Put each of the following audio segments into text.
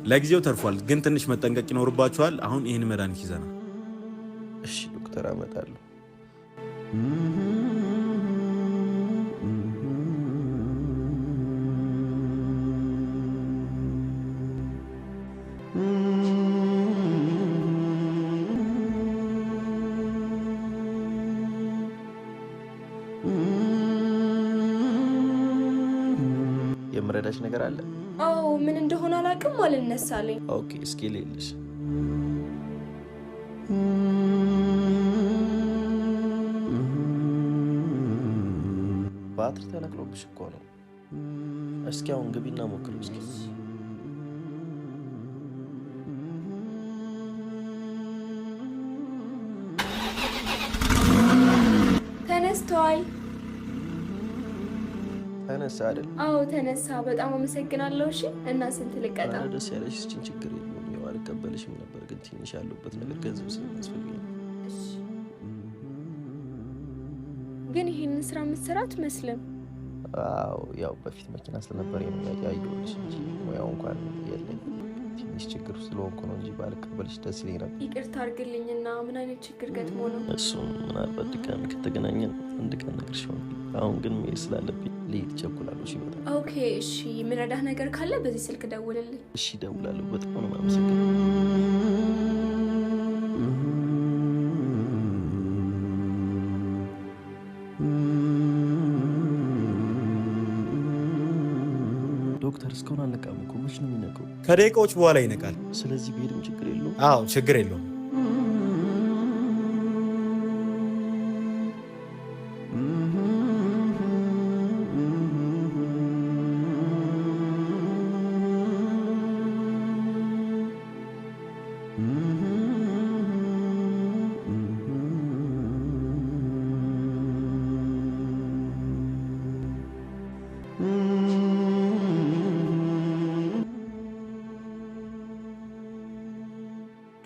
ለጊዜው ተርፏል፣ ግን ትንሽ መጠንቀቅ ይኖርባችኋል። አሁን ይህን መድኃኒት ይዘናል። እሺ ዶክተር፣ አመጣለሁ። የምረዳሽ ነገር አለ? አዎ፣ ምን እንደሆነ አላውቅም፣ አልነሳልኝ። Okay፣ እስኪ ልይልሽ። ባትሪ ተነቅሎብሽ እኮ ነው። እስኪ አሁን ግቢና ሞክሪው እስኪ። ተነስተዋል። ተነሳ አይደል? አዎ ተነሳ። በጣም አመሰግናለሁ። እሺ፣ እና ስንት ልቀጣ? ኧረ ደስ ያለሽ ስጪኝ፣ ችግር የለውም። ያው አልቀበልሽም ነበር፣ ግን ትንሽ ያለሁበት ነገር ገንዘብ ስለሚያስፈልገኝ ነው። እሺ። ግን ይሄንን ስራ የምትሰራ አትመስልም። አዎ፣ ያው በፊት መኪና ስለነበር ነው ያየሁልሽ እንጂ ሙያው እንኳን የለኝም። ትንሽ ችግር ስለሆንኩ ነው እንጂ ባልቀበልሽ ደስ ይለኝ ነበር። ይቅርታ አድርግልኝና ምን አይነት ችግር ገጥሞ ነው? እሱም ምናልባት ድጋሚ ከተገናኘን አንድ ቀን እነግርሽ ይሆናል። አሁን ግን መሄድ ስላለብኝ ልሄድ እቸኩላለሁ። እሺ፣ በጣም። Okay፣ እሺ። የምረዳህ ነገር ካለ በዚህ ስልክ ደውልልኝ። እሺ፣ እደውላለሁ። በጣም ነው የማመሰግነው። ዶክተር፣ እስካሁን አልነቃም እኮ፣ መች ነው የሚነቃው? ከደቂቃዎች በኋላ ይነቃል። ስለዚህ ብሄድም ችግር የለውም? አዎ፣ ችግር የለውም።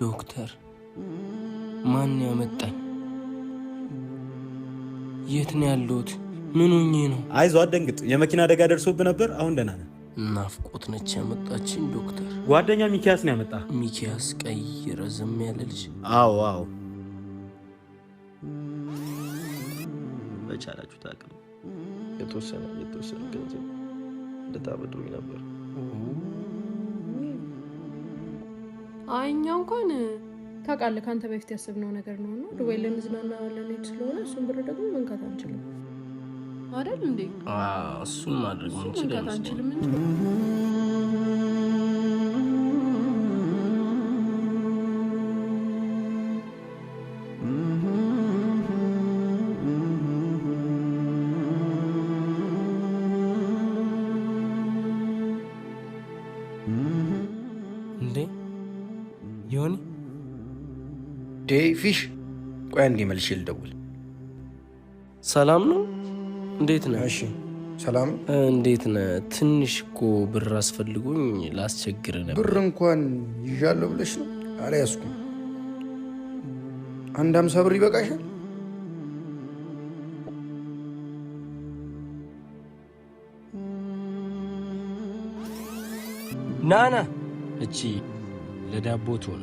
ዶክተር፣ ማን ያመጣኝ? የት ነው ያለሁት? ምን ሆኜ ነው? አይዞህ፣ አትደንግጥ። የመኪና አደጋ ደርሶብህ ነበር። አሁን ደህና ነህ። ናፍቆት ነች ያመጣችኝ ዶክተር። ጓደኛ ሚኪያስ ነው ያመጣ። ሚኪያስ ቀይ ረዘም ያለ ልጅ? አዎ። በቻላችሁት አቅም የተወሰነ የተወሰነ ገንዘብ እንድታበድሩኝ ነበር። አይ፣ እኛ እንኳን ታውቃለህ፣ ከአንተ በፊት ያሰብነው ነገር ነው እና ዱባይ ልንዝናና ልንሄድ ስለሆነ እሱን ብር ደግሞ መንካት አንችልም አይደል እንዴ? እሱን ማድረግ እሱን ምንችል መንካት አይመስለኝም። አንችልም እንጂ። እንዴ ዮኒ። ዴ ፊሽ፣ ቆይ አንዴ መልሼ ልደውል። ሰላም ነው? እንዴት ነህ? እሺ፣ ሰላም። እንዴት ነህ? ትንሽ እኮ ብር አስፈልጎኝ ላስቸግር ነበር። ብር እንኳን ይዣለሁ ብለሽ ነው? አልያዝኩም። አንድ 50 ብር ይበቃሻል? ናና፣ እቺ ለዳቦ ትሆነ።